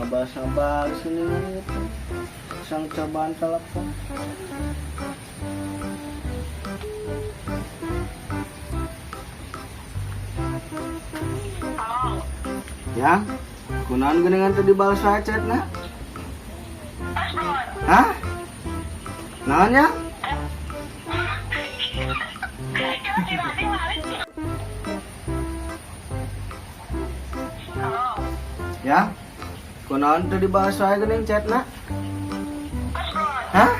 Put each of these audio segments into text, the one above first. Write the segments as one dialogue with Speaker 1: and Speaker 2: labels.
Speaker 1: Ngebahas ngebahas ini gitu. Sang cobaan telepon. Ya, kunaon geuningan teu dibalas wae chatna? Hah? Naon ya? Ya? Kunaon teu dibalas wae geuning chatna? Hah?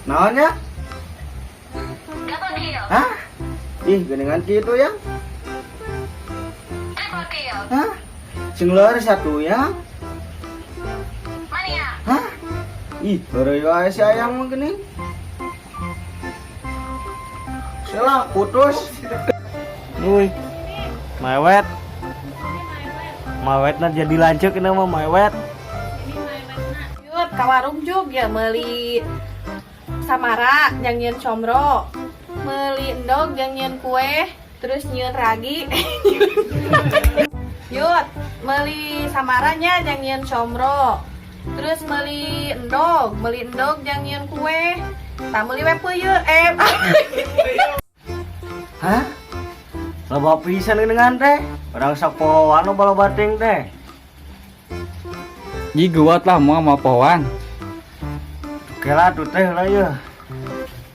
Speaker 1: Naon ya? Hah? Ih, geuningan kitu ya? Hah? Sing leres atuh ya? Hah? Ih, heureuy wae si ayang mah geuning. Salah, putus. Nuy. Mewet. Mewetna jadi lanceuk ini mah mewet.
Speaker 2: Yut, ka warung jug ya meuli samara jang nyieun comro. Meuli endog jang nyieun kue, terus nyieun ragi. Yut, meuli samaranya jang nyieun comro. Terus meuli endog jang nyieun kue. Tah meuli we peuyeut eh.
Speaker 1: Hah? Loba pisan geuningan teh. Urang sok pohoan loba bating teh.
Speaker 3: Ji guat lah mau mau pohoan.
Speaker 1: Oke lah tuh teh lah ya.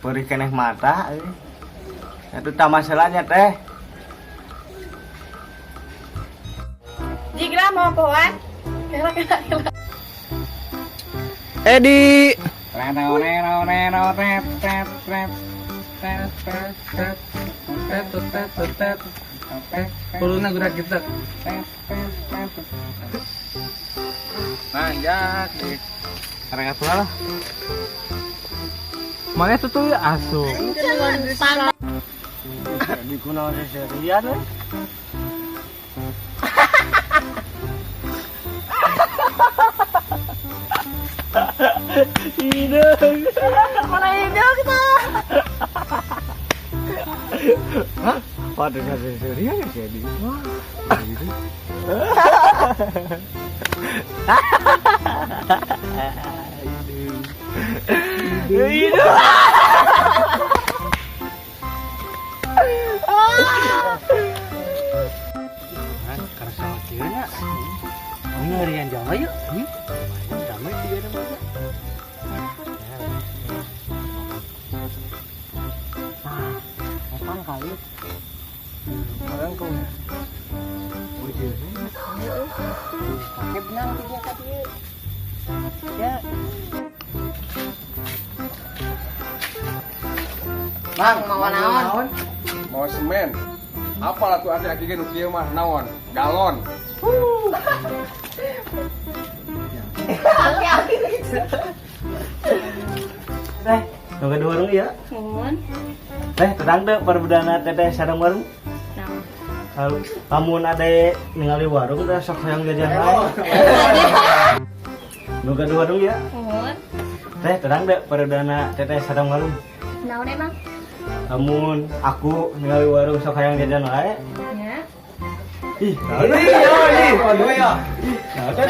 Speaker 1: Perih keneh mata euy. Atuh tah masalahnya teh.
Speaker 2: Jig lah mau pohoan. Kela kela kela.
Speaker 3: Edi. Kuluna gerak kita. Nanjak deh. Karena lah. Mana tuh tuh asu.
Speaker 1: Di kunaon seserian euy. Hideung.
Speaker 2: Mana hidung kita?
Speaker 1: Hah? Waduh, seserian ya jadi. Wah, gitu. Hideung. Karena sama kieu nya. Ngerian Jawa yuk. Lumayan damai sih ada mah.
Speaker 4: Kapan kali? Orang kau. Pakai benang tiga kali. Ya. Bang, mau naon?
Speaker 5: Mau semen. Apalah tuh aki-aki ge nu kieu mah naon? Galon.
Speaker 1: Teh, nu di warung ya.
Speaker 2: Nuhun.
Speaker 1: Teh, terang teh perbedaan teteh sareng warung.
Speaker 2: Naon?
Speaker 1: Kalau lamun ade ningali warung teh sok hayang jajan wae. Nu di warung ya.
Speaker 2: Nuhun.
Speaker 1: Teh, terang teh perbedaan teteh sareng warung.
Speaker 2: Naon emang?
Speaker 1: Lamun aku ningali warung sok hayang jajan wae.
Speaker 2: Ya.
Speaker 1: Ih, naon ih,
Speaker 4: ya.
Speaker 1: Nah, teh.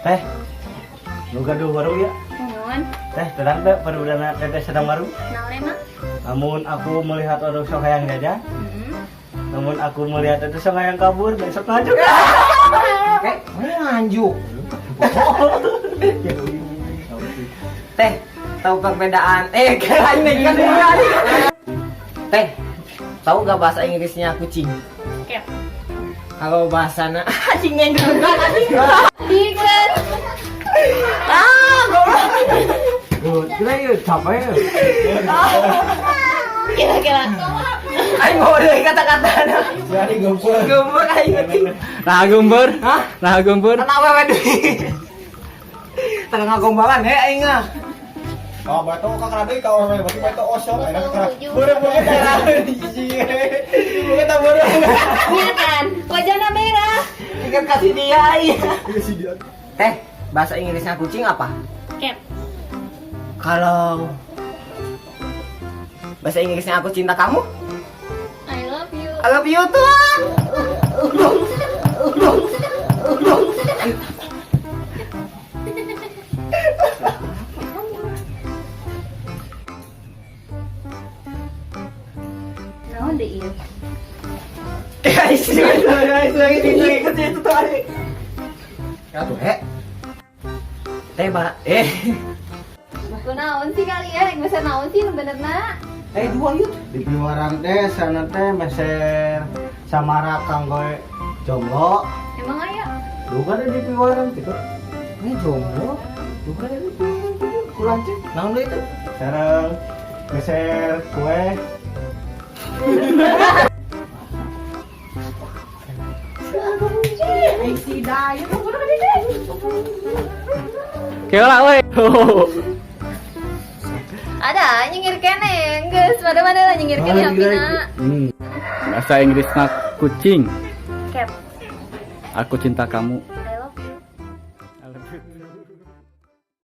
Speaker 1: Teh, nu gaduh warung ya.
Speaker 2: Nuhun.
Speaker 1: Teh, terang teh perbedaan teteh sareng warung.
Speaker 2: Naon emang?
Speaker 1: Namun aku melihat orang sok hayang jajan, namun aku melihat itu sok hayang kabur, besok lanjut.
Speaker 4: Eh, mana nganjuk? Teh, tahu perbedaan? Eh, kirain nih kan. Teh, tahu gak bahasa Inggrisnya kucing?
Speaker 2: Cat.
Speaker 4: Kalau bahasa na anjing yang dulu anjing.
Speaker 2: Tiga.
Speaker 4: Ah, goblok.
Speaker 1: Duh, kira yuk capek yuk.
Speaker 2: Kira-kira.
Speaker 4: Aing mau deh kata-kata.
Speaker 1: Jadi gempur.
Speaker 4: Gempur aing ngerti.
Speaker 3: Nah gempur.
Speaker 4: Hah?
Speaker 3: Nah gempur.
Speaker 4: Kan awewe deui. Tengah ngagombalan he aing ah.
Speaker 5: Oh, batu ka krade ka orang berarti batu osok enak ka. Beureum kita beureum.
Speaker 2: Iya kan? Wajahnya merah.
Speaker 4: Ikan kasih dia aing. Teh, bahasa Inggrisnya kucing apa?
Speaker 2: Cat.
Speaker 4: Kalau bahasa Inggrisnya aku cinta kamu?
Speaker 2: I love you.
Speaker 4: I love you tuh.
Speaker 6: Naon deui ieu?
Speaker 4: Guys, guys, guys, lagi lagi kecil itu tuh. Tuh, he. Teh, Pak. Eh.
Speaker 6: Kunaon sih kalian yang bisa naon sih nu benerna?
Speaker 4: Eh, dua yuk.
Speaker 1: Di piwarang teh sana teh meser samara kanggo jomblo.
Speaker 6: Emang aya?
Speaker 1: Duh kan di piwarang gitu.
Speaker 4: Ini jomblo.
Speaker 1: Duh kan di piwarang gitu. Kurang cek.
Speaker 4: Naon deui itu?
Speaker 1: Sareng meser kue.
Speaker 2: Aing si Dayu tuh kudu ka dieu.
Speaker 3: Kela we.
Speaker 6: Ada nyengir keneh, geus mana-mana lah nyengir keneh ampina.
Speaker 3: Bahasa Inggrisna kucing.
Speaker 6: Cat.
Speaker 3: Aku cinta kamu.
Speaker 6: I love you.
Speaker 3: I love you.